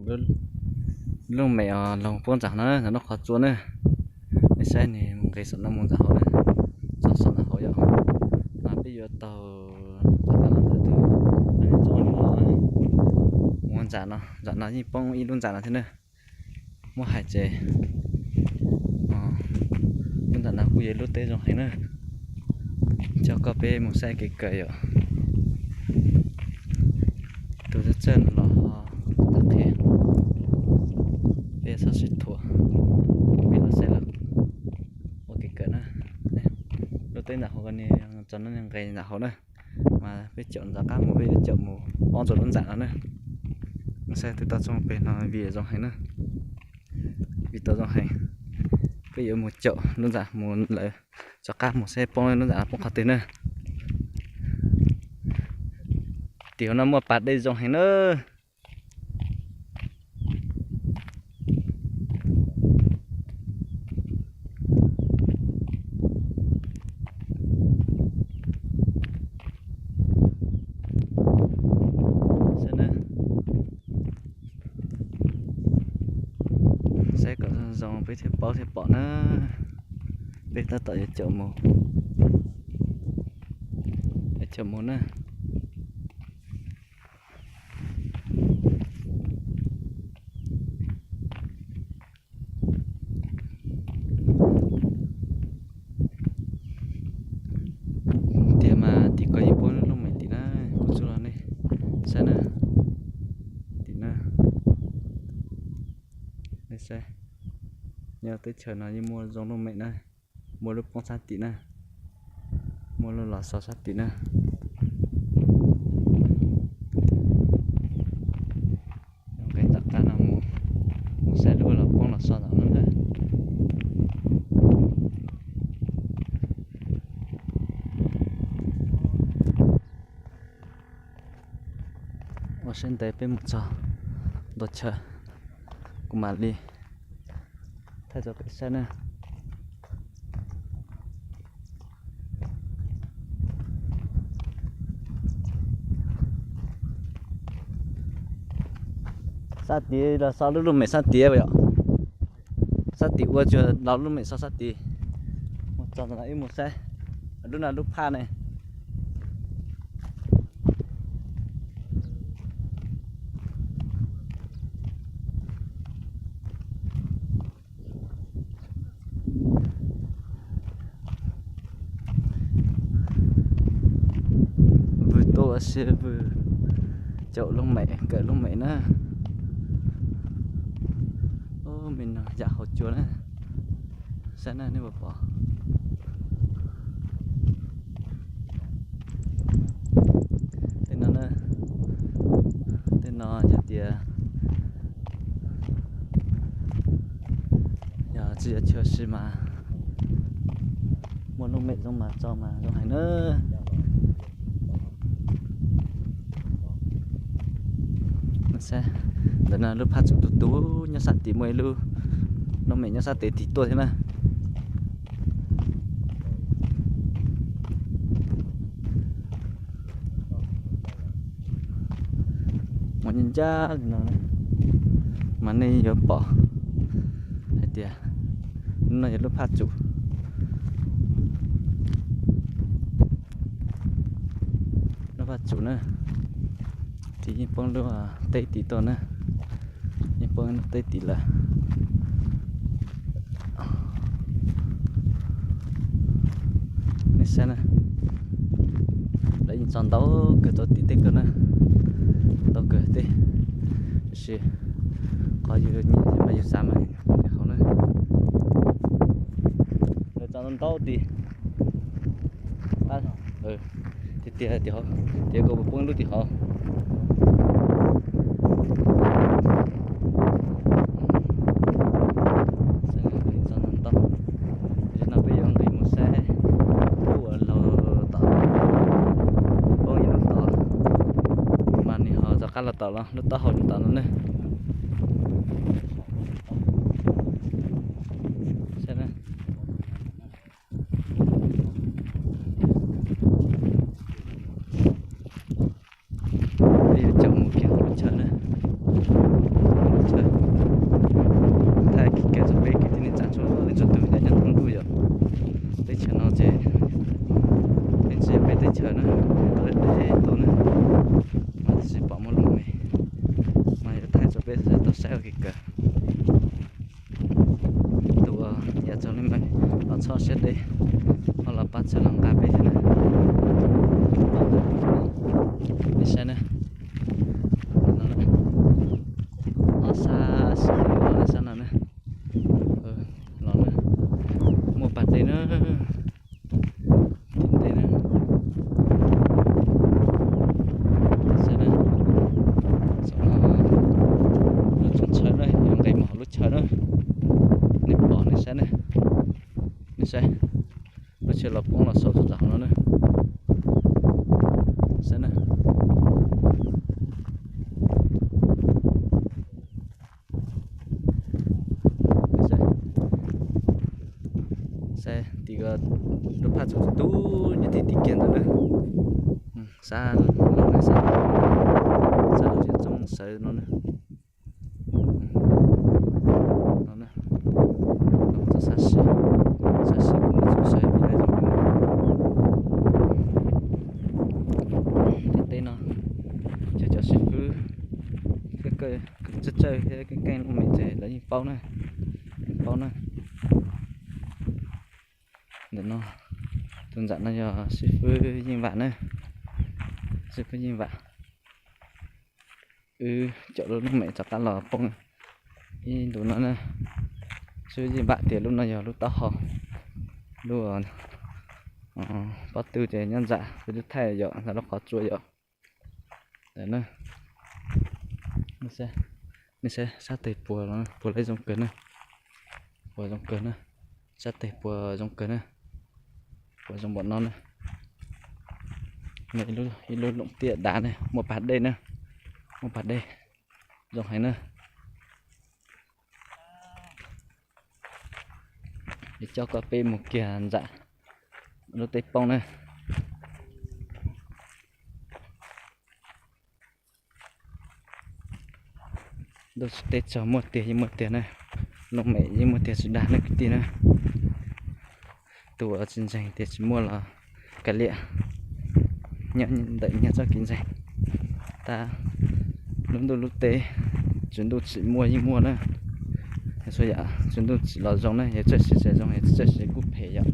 Lub looj mem os, loog puab ntxam no, ntawm no qhov tsua na. Nej saib, nws mus nqes saum no mus ntxam hauv na, txog saum ntawm hauv yom. Mas peb yuav taug qab no ntawd, mus ntxam no, ntxam no yeej poob ib lub ntxam no thiab na. Muab hais ces lub ntxam no kuj yog lub teb zoo heev na. Coj koj peb mus saib kev kawm yom. Tus txawj txawj no los tag qhia, peb txhob sib thuam, peb los saib los ua kev kawm na. Lub teb ntawm hauv ko, txog no nqes ntawm hauv na, mas peb caum ntxov qab mus, peb yuav caum mus poob rau lub ntxam no na. Saib twb tau txog pem no view zoo heev na, view tau zoo heev. Peb yuav mus caum lub ntxam mus lawm, rov qab mus saib poob lub ntxam no poob qhov twg na. Tim hauv no muaj pas dej zoo heev na. Saib kom zoo peb thiaj paub thiaj pom na. Peb tab tom yuav caum mus, yuav caum mus na. Tiag mas tim ko yeej puab looj mem tim na, kuv txhub rau nej saib na. Tim na, nej saib, nyob teb chaws no yeej muaj zoo looj mem na, muaj lub poob sab tim na, muaj lub los so sab tim na. Nqes tom qab no mus, mus saib lub los poob los so tom no na. Ua siab ntev peb mus txog ntua chaw, kuv mam li thaij rau peb saib na. Sab tid los so lub looj mem sab tid yom. Sab tid ua tsuas los lub mem so sab tid. Mus txog ntawm no wb mus saib lub no lub phaj ne. Vwm tuaj ua si vwm, caum looj mem kawm looj mem na. Ub, me no yam hauv cua na. Saib na nej puas pom. Tej no, tej no yog tias yog tsis yog chaw si mas muaj looj mem zoo mas tso mas zoo heev na. Saib, ntawm no lub phaj tsum tus tus nyob sab tid, muaj ib lub looj mem nyob sab tid tig tuaj thiab na. Mus ncaj ncaj li no mas nej yuav pom hais tias lub no yog lub phaj tsum. Lub phaj tsum na, ces yeej poob lub teb tid tuaj na, yeej poob lub teb tid lawm. Nej saib na, lawv yeej tso ntau kawg rau tim tej ko na, ntau kawg tej, tiam sis qhov yus nyiam thiab mas yus xav mas hauv na, lawv tso ntau tim. Tiag tiag tim hauv, tias koj puas poob lub tim hauv. Txog no peb yuav nqis mus saib lub uas laug tom, poob ib lub tom, mas nws ho rov qab los tom los lub taub hau nyob tom no ne. Saib na. Peb yuav caum mus kiag hauv lub chaw na. Peb tau saib ua kev kawm. Tus uas yam txog li mas los txhob siab deb, ho los pab txhawb los nqa peb thiab na. Nej saib na, ob sab, sab no na, los na, muaj pas dej na, tim ntej na. Saib na, lub tsoos chaw na, yuav nqis mus hauv lub chaw na. Nej pom nej saib na, nej saib, lub tsheb los poob los saum txog hauv no na. Saib na. Saib tim lub phaj txog tub nyob tim tim kiag ntawd na. Sab laug na, sab laug Txiaj Txooj Sawv no na. No na, sab sim, sab sim kuv mus txog saib. Tim teb no, cov, cov xib fwb thiab, tsawg tsawg thiab keej keej looj mem ces lawv yeej paub na, yeej paub na. Ntawm no, tus ntxawm no yog xib fwb Yeej Vam na, xib fwb Yeej Vam. Wb cov lub looj mem rov qab los poob ib ntus no na. Xib fwb Yeej Vam tias lub no yog lub taub hau, lub pob tw ces nyob ntsam peb lub thaij yom, ntawm lub qhov tsua yom. Nej saib sab tes puas, puas lawv zoo kawg na, puas zoo kawg na, sab tes puas zoo kawg na, puas zoo npaum no na. Ib lub looj tiaj dav na, muaj pas dej na, muaj pas dej zoo heev na. Es coj koj peb mus kiag ntsam lub teb poob na. Ntuj teb tsaug muaj tiag yeej muaj tiag na, looj mem yeej muaj tiag tsis dag na kwv tij na. Tus uas tsis ntseeg tias tsis muaj los kav liam, nyob ntawm nyias txoj kev ntseeg. Tab lub ntuj lub teb tswv ntuj tsim muaj yeej muaj na. Txhua yam tswv ntuj tsim los zoo na, yog txawj siv tsis zoo, yog txawj siv kuj phem yom.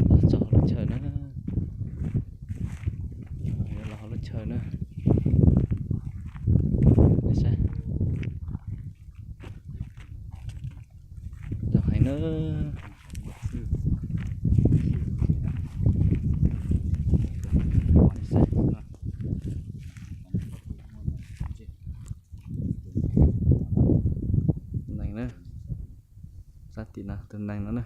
Los txog lub chaw na, los lub chaw na. Zoo heev na. Neeg na, sab tim no tus neeg no na.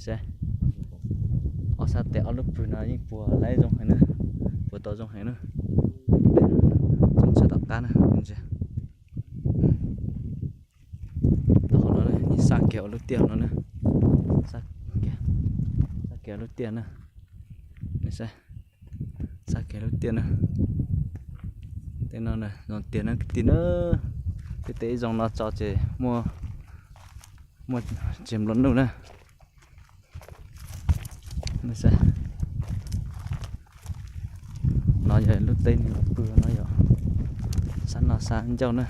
Saib, ob sab tes ob lub pwg no yeej puas laib zoo heev na, puas tau zoo heev na. Tsoom tsawg tom qab na, tom hauv no yeej sab kiag ua lub tiaj no na, sab kiag lub tiaj na. Sab kiag lub tiaj na. Tej no zoo tiag na kwv tij na. Tej ib zoo no tso ces muaj, muaj tsis nplua nuj na. No yog lub teb no pw no yog sab no sab ncauj na.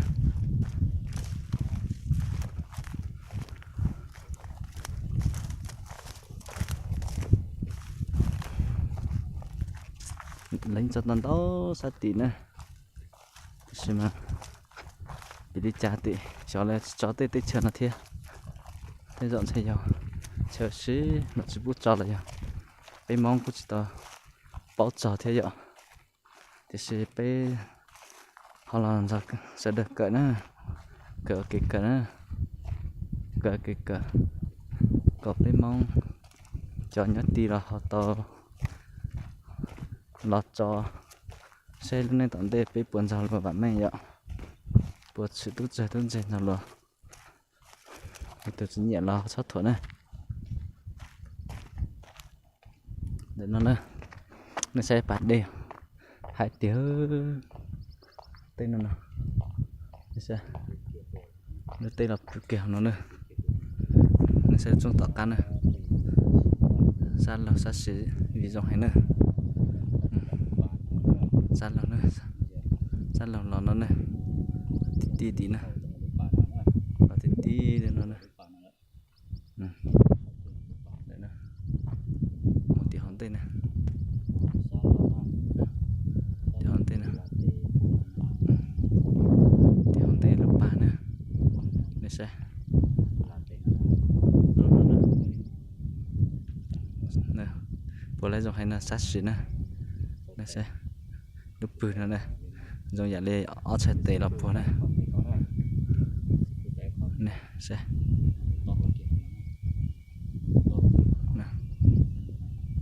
Leej tso tau ntau sab tim na, tab sis mas vim li cas tim xyov lawv tsis tso tej teb chaws no thiab. Tej zaum ntshe yog chaw sib los tsis pub tso los yog peb Hmoob kuj tsis tau paub txog thiab yom. Tiam sis peb ho los nrog sawv daws kawm na, kawm ua kev kawm na, kawm ua kev kawm kom peb Hmoob cov nyob ti los ho tau los tso seb lub neej tom ntej peb puas nrog luag vam meej yom, puas tshwm tub tseg tub ntxeg nrog luag. Tus tsis nyiam los txhob thuam na. Ntawm no na, nej saib pas dej hais tiag. Tej no no, lub teb los pw kiag no na. Nej saib tsooj tom qab na, Sab laug sab sim vim zoo heev na. Sab laug na, sab laug los no na, ti ti tim na, los ti ti li no na. Mus tim hauv ntej na, tim hauv ntej na, tim hauv ntej lub pas na, nej saib. Puas lawv zoo heev no sab sim na, nej saib. Lub pwg no na, zoo yam li ob txhais tes los puag na.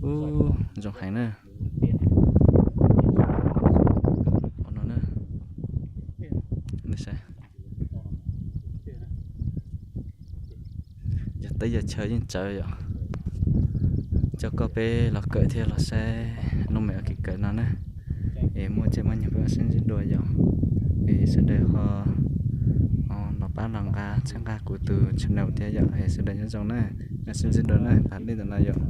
Ub, zoo heev na. Qhov no na, nej saib. Yog teb yog chaw yeej tsawv yom. Coj koj peb los kawm thiab los saib lub me kev kawm no na. Es muaj tseeb muaj nyuag peb mam sib ntsib dua yom. Es sawv daws ho los pab los nqa txhawb nqa kuv tus channel thiab yom. Es sawv daws nyob zoo na, mam sib ntsib dua na, pab li ntawm no yom.